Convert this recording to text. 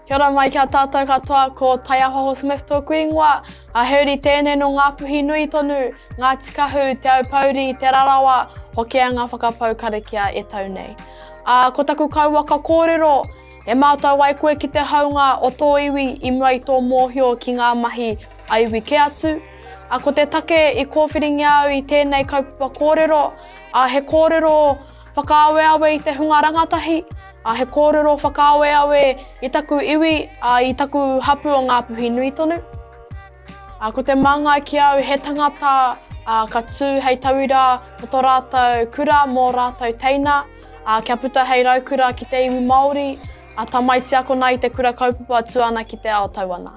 Kia ora mai ki a tātou katoa, ko Taiahoaho Smith tōku ingoa, a he uri tēnei nō Ngāpuhi nui tonu, Ngāti Kahu, Te Aupōuri, Te Rarawa, Hokianga whakapau karakia e tau nei. Ā, ko taku kauwaka kōrero, e mātau ai koe ki te haunga o tō iwi i mua i tō mōhio ki ngā mahi a iwi kē atu. Ā, ko te take i kōwhiringia au i tēnei kaupapa kōrero, ā, he kōrero whakaaweawe i te hunga rangatahi, Ā, he kōrero whakaaweawe i taku iwi, ā, i taku hapū o Ngāpuhi nui tonu. Ā, ko te māngai ki au he tangata, ā, ka tū hei tauira mō tō rātou kura, mō rātou teina, ā, kia puta hei raukura ki te iwi Māori, ā, tamaiti akona i te kura kaupapa tū ana ki te ao tau ana.